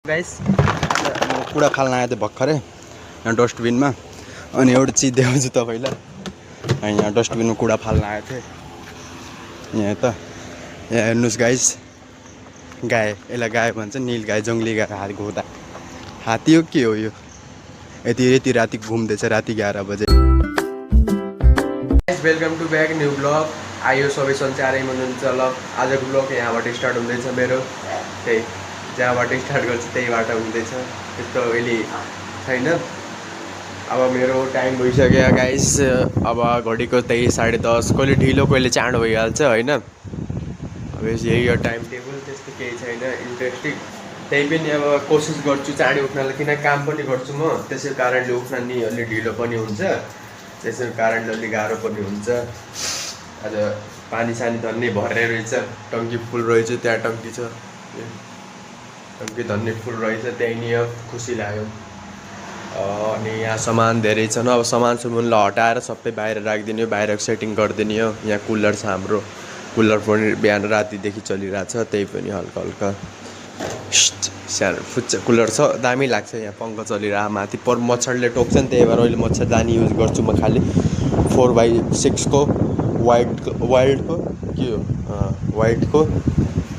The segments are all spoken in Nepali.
गाइस म कुडा फाल्न आएको थिएँ भर्खरै यहाँ डस्टबिनमा अनि एउटा चिज देखाउँछु तपाईँलाई। यहाँ डस्टबिनमा कुडा फाल्न आएको थिएँ। यहाँ त यहाँ हेर्नुहोस् गाइस, गाई, यसलाई गाई भन्छ, नील गाई, जङ्गली गाई, हातको हुँदा हात्ती हो के हो यो? यति राति घुम्दैछ, राति 11 बजे। Welcome to back new blog. आयो सबै सन्चारै हुनुहुन्छ। ल आजको ब्लग यहाँबाट स्टार्ट हुँदैछ मेरो। त्यही जहाँबाट स्टार्ट गर्छु त्यहीबाट हुँदैछ, त्यस्तो अहिले छैन। अब मेरो टाइम भइसक्यो गाइस। अब घडीको त्यही 10:30, कहिले ढिलो कहिले चाँडो भइहाल्छ होइन। अब यही हो टाइम टेबल, त्यस्तो केही छैन इन्ट्रेस्टिङ। त्यही पनि अब कोसिस गर्छु चाँडै उठ्नलाई, किन काम पनि गर्छु म, त्यसै कारणले उठ्न नि अलि ढिलो पनि हुन्छ, त्यसै कारणले अलि गाह्रो पनि हुन्छ। आज पानी सानी धन्ने भर्ने रहेछ, टङ्की फुल रहेछ, त्यहाँ टङ्की छ, टङ्की धन्ने फुल रहेछ, त्यही नि खुसी लाग्यो। अनि यहाँ सामान धेरै छन्। अब सामानलाई हटाएर सबै बाहिर राखिदिने हो, बाहिर सेटिङ गरिदिने हो। यहाँ कुलर छ हाम्रो, कुलर पनि बिहान रातिदेखि चलिरहेछ, त्यही पनि हल्का हल्का सानो फुच्चा कुलर छ, दामी लाग्छ। यहाँ पङ्खा चलिरहेको माथि पर मच्छरले टोक्छ नि, त्यही भएर अहिले मच्छरदानी युज गर्छु म। खालि 4x6 को वाइल्डको के हो वाइटको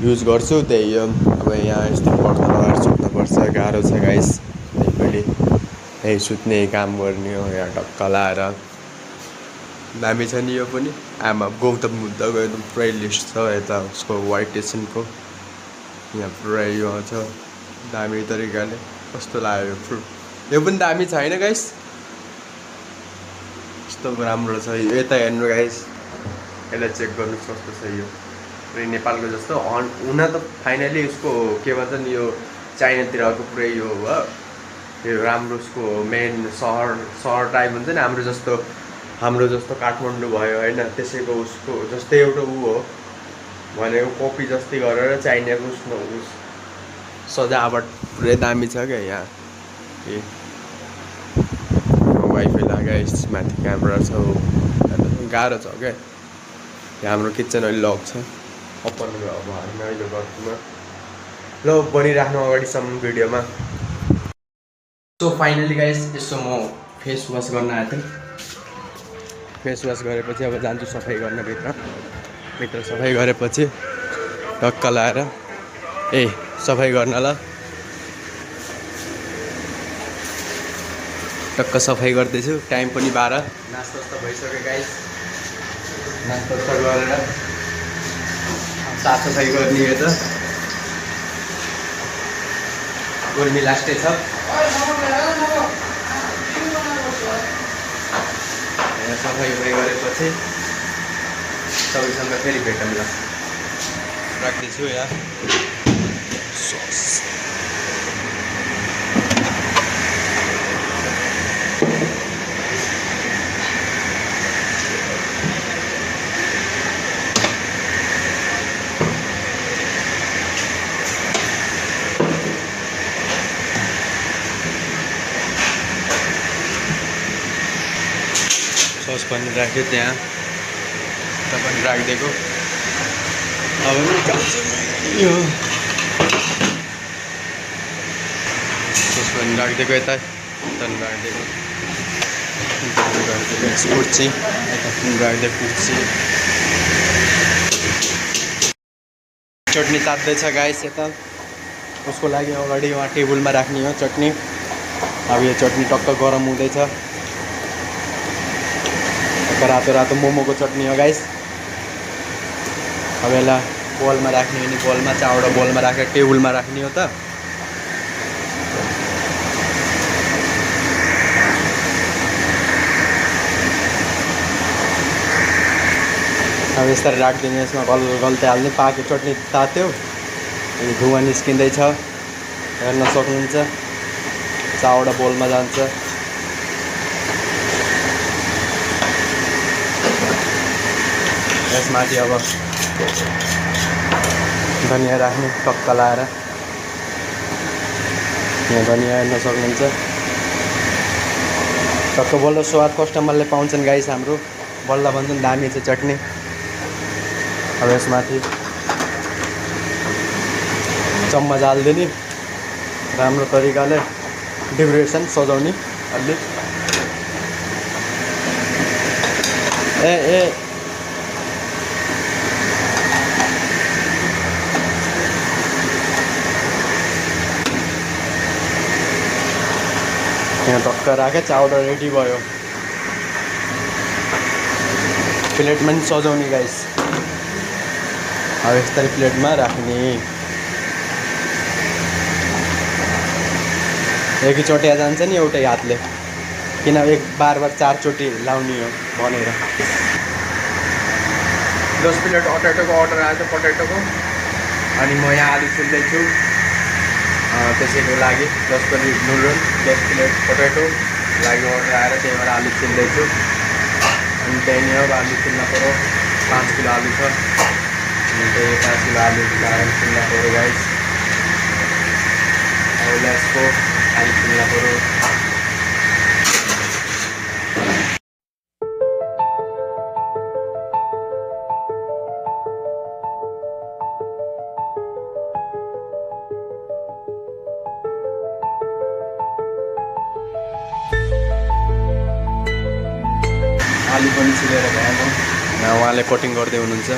युज गर्छु, त्यही हो। अब यहाँ यस्तो पर्दा लगाएर सुत्नुपर्छ, गाह्रो छ गाइस। त्यही पनि यही सुत्ने काम गर्ने हो। यहाँ ढक्क लाएर दामी छ नि यो पनि। आमा गौतम बुद्धको एकदम पुरै लिस्ट छ यता उसको वाइट स्टेसनको। यहाँ पुरै यो छ दामी तरिकाले। कस्तो लाग्यो फ्रुट, यो पनि दामी छ होइन गाइस? कस्तो राम्रो छ यता हेर्नु गाइस, यसलाई चेक गर्नु कस्तो छ यो। नेपालको जस्तो हुन त फाइनली उसको के भन्छ नि, यो चाइनातिरको पुरै यो हो, यो राम्रो उसको मेन सहर टाइप हुन्छ नि। हाम्रो जस्तो काठमाडौँ भयो होइन, त्यसैको उसको जस्तै एउटा ऊ हो भनेको, कपी जस्तै गरेर चाइनाको उसमा सजावट पुरै दामी छ क्या। यहाँ वाइफाई लगाएँ, माथि क्यामेरा छ, गाह्रो छ क्या। यहाँ हाम्रो किचन अहिले लक छ, ओपन अब हामी अहिले गर्छौँ ल, बनिराख्नु अगाडिसम्म भिडियोमा। सो फाइनली गाइस, यसो म फेस वास गर्न आएको थिएँ। फेस वास गरेपछि अब जान्छु सफाइ गर्न भित्र सफाइ गरेपछि ढक्क लाएर सफाइ गर्न। ल टक्क सफाइ गर्दैछु, टाइम पनि 12। नास्ता भइसक्यो गाइस, नास्ता गरेर साफसफाइ गर्ने हो त। गर्मी लास्टै छ। सफाइ गरेपछि सबैसँग फेरि भेटौँ। ल राख्दैछु यहाँ सस पनि राख्यो, त्यहाँ पनि राखिदिएको। अब यो सस पनि राखिदिएको, यता पनि राखिदिएको, कुर्सी यता पनि राखिदिएको, कुर्सी। चटनी तात्दैछ गाइस यता, उसको लागि अगाडि उहाँ टेबलमा राख्ने हो चटनी। अब यो चटनी टक्क गरम हुँदैछ। रातो मोमोको चटनी हो गाइस। अब यसलाई बोलमा राख्ने हो नि, बोलमा चाउडा बोलमा राखेर टेबलमा राख्ने हो त। अब यसरी राखिदिने, यसमा गल्दै हाल्ने। पाक्यो चटनी तात्यो, धुवा निस्किँदैछ, हेर्न सक्नुहुन्छ। चाउडा बोलमा जान्छ। यसमाथि अब धनियाँ राख्ने टक्क लाएर। यहाँ धनियाँ हेर्न सक्नुहुन्छ। टक्क बल्ल स्वाद कस्टमरले पाउँछन् गाइस हाम्रो, बल्ल भन्छन् दामी छ चटनी। अब यसमाथि चम्मच हालिदिने राम्रो तरिकाले डेकोरेसन सजाउने अलि ए यहाँ टक्क राखेँ चाउडा रेडी भयो प्लेटमा पनि सजाउने गाइस अब यस्तै प्लेटमा राख्ने एकैचोटि जान्छ नि एउटै हातले किन एक बार 4 चोटि लाउने हो भनेर 10 प्लेट पटेटोको अर्डर आएको छ पटेटोको अनि म यहाँ आलु छिल्दैछु त्यसैको लागि 10 प्लेट नुडल 10 प्लेट पटेटो लागि अर्डर आएर त्यही भएर आलु छिल्दैछु अनि त्यही नै हो आलु छिल्न पऱ्यो 5 किलो आलु छ अनि त्यही 5 किलो आलु लगाएर छिल्न पऱ्यो गाइस अब लेट्स गो आलु छिल्न पऱ्यो आलु पनि छिलेर भयो उहाँले कटिङ गर्दै हुनुहुन्छ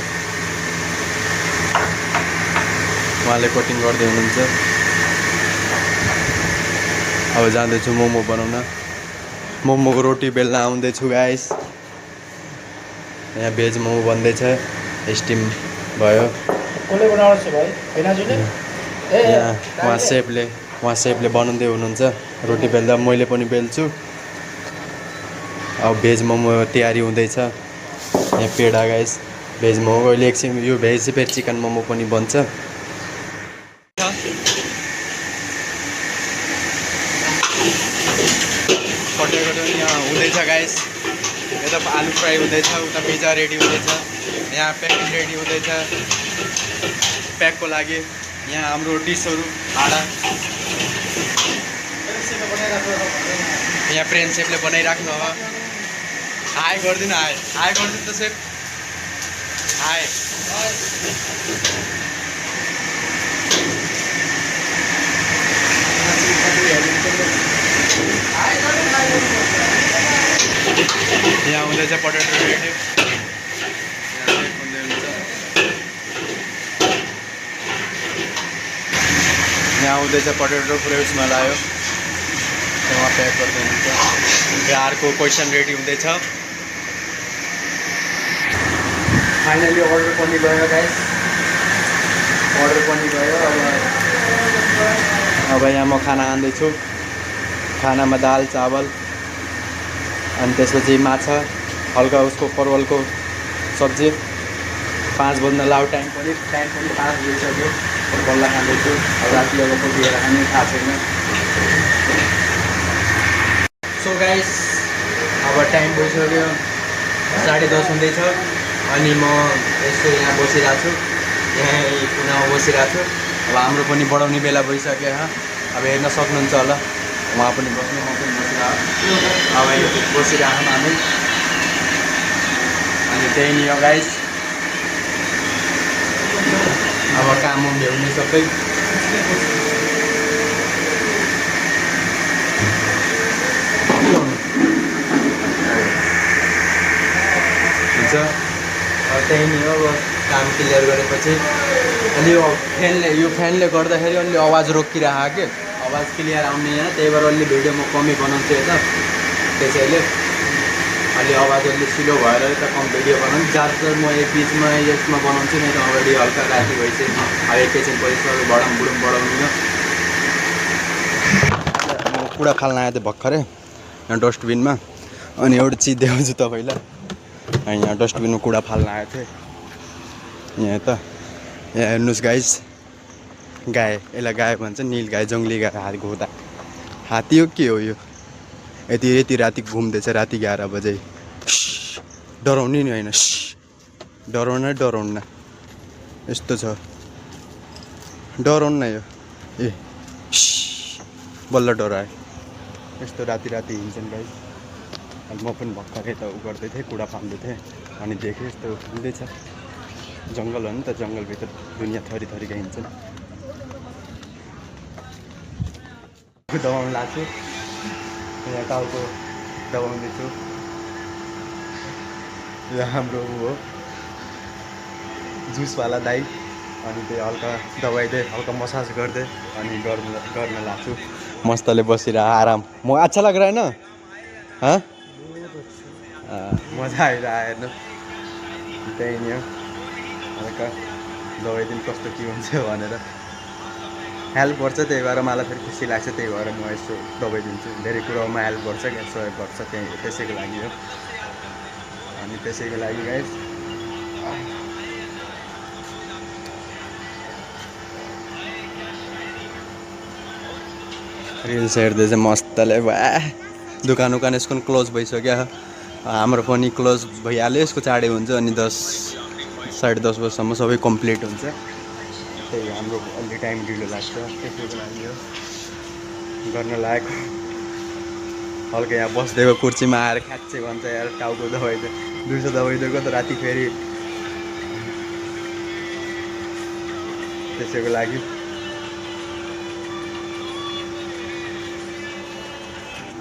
अब जाँदैछु मोमो बनाउन मोमोको रोटी बेल्न आउँदैछु गाइस यहाँ भेज मोमो बन्दैछ स्टिम भयो कसले बनाउँछ भाइ बेनाजुले उहाँ सेफले बनाउँदै हुनुहुन्छ रोटी बेल्दा मैले पनि बेल्छु अब भेज मोमो तयारी हुँदैछ यहाँ पेडा गाइस भेज मोमो अहिले एकछिन यो भेज फेरि चिकन मोमो पनि बन्छ पटेटो यहाँ हुँदैछ गाइस यता आलु फ्राई हुँदैछ उता पिज्जा रेडी हुँदैछ यहाँ प्याकिङ रेडी हुँदैछ प्याकको लागि यहाँ हाम्रो डिसहरू भाडा यहाँ प्रेम सेफले बनाइराख्नु हो हाई गरिदिनु हाई गरिदिनु त सेफ हाई यहाँ हुँदैछ पटेटो रेडी यहाँ हुँदैछ पटेटो पुरै उसमा लायो उहाँ प्याक गर्दै हुनुहुन्छ बिहारको क्वेसन रेडी हुँदैछ फाइनली अर्डर पनि गयो गाइस अब यहाँ म खाना खाँदैछु खानामा दाल चावल अनि त्यसपछि माछा हल्का उसको परवलको सब्जी 5 बज्न लाउ टाइम पनि 5 बजिसक्यो बल्ल खाँदैछु अब राति अब कतिखेर खाने थाहा छैन सो गाइस अब टाइम भइसक्यो 10:30 हुँदैछ अनि म यसो यहाँ बसिरहेको छु यहाँ कुनामा बसिरहेको छु अब हाम्रो पनि बढाउने बेला भइसक्यो अब हेर्न सक्नुहुन्छ होला उहाँ पनि बस्नु म पनि बसिरहेको अब बसिरहेको हामी अनि त्यही नि हो गाइस अब काम भ्याउने सबै हुन्छ अब त्यही नि हो अब काम क्लियर गरेपछि अनि यो फ्यानले गर्दाखेरि अलि आवाज रोकिरहेको के आवाज क्लियर आउने यहाँ त्यही भएर अलि भिडियो म कमै बनाउँछु यता त्यसैले अलि आवाज अलि स्लो भएर यता कम भिडियो बनाउँछु ज्यादातर म एक बिचमा यसमा बनाउँछु नि त अगाडि हल्का राति भइसक्यो अब एकैछिन पैसा बढाउनु म कुडा फाल्न आएको थिएँ भर्खरै यहाँ डस्टबिनमा अनि एउटा चिज देखाउँछु तपाईँलाई यहाँ डस्टबिनमा कुडा फाल्न आएको थिएँ यहाँ त यहाँ हेर्नुहोस् गाइस गाई यसलाई गाई भन्छ नील गाई जङ्गली गाई हात्ती हो के हो यो यति राति घुम्दैछ राति 11 बजे डराउने नि होइन डराउन यस्तो छ डराउन यो ए बल्ल डरायो यस्तो राति हिँड्छन् गाई अनि म पनि भर्खरै त उ गर्दै थिएँ कुडा फाल्दै थिएँ अनि देखेँ यस्तो हुँदैछ जङ्गल हो नि त जङ्गलभित्र दुनियाँ थरीका हिँड्छन् दबाउनु लाग्छु यहाँ टाउको दबाउँदैछु यो हाम्रो ऊ हो जुसवाला दाई अनि त्यही हल्का दबाइदिए हल्का मसाज गरिदिए अनि गर्न लाग्छु मस्तले बसेर आराम म अच्छा लग रहा है ना हाँ मजा आइरहेको हेर्नु त्यही नि हो हल्का दबाइदिनु कस्तो के हुन्छ भनेर हेल्प गर्छ त्यही भएर मलाई फेरि खुसी लाग्छ त्यही भएर म यसो दबाइदिन्छु धेरै कुरामा हेल्प गर्छ क्या सहयोग गर्छ त्यही त्यसैको लागि हो अनि त्यसैको लागि गाइस रिल्स हेर्दै चाहिँ मस्तले दुकान यसको क्लोज भइसक्यो हाम्रो पनि क्लोज भइहाल्यो यसको चाँडै हुन्छ अनि 10-10:30 बजीसम्म सबै कम्प्लिट हुन्छ त्यही हाम्रो अलि टाइम ढिलो लाग्छ त्यसैको लागि हो गर्न लायक हल्का यहाँ बसिदिएको कुर्सीमा आएर ख्याच्चे भन्छ यार टाउको दबाइदियो दिउँसो दबाइदिएको त राति फेरि त्यसैको लागि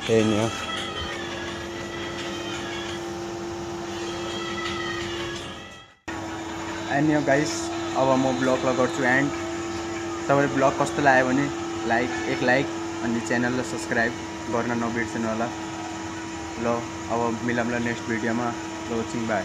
त्यही नि हो अनि गाइस अब म ब्लगलाई गर्छु एन्ड तपाईँले ब्लग कस्तो लाग्यो भने एक लाइक अनि च्यानललाई सब्सक्राइब गर्न नबिर्सनु होला ल अब मिलाउँला नेक्स्ट भिडियोमा ल एकछिन बाई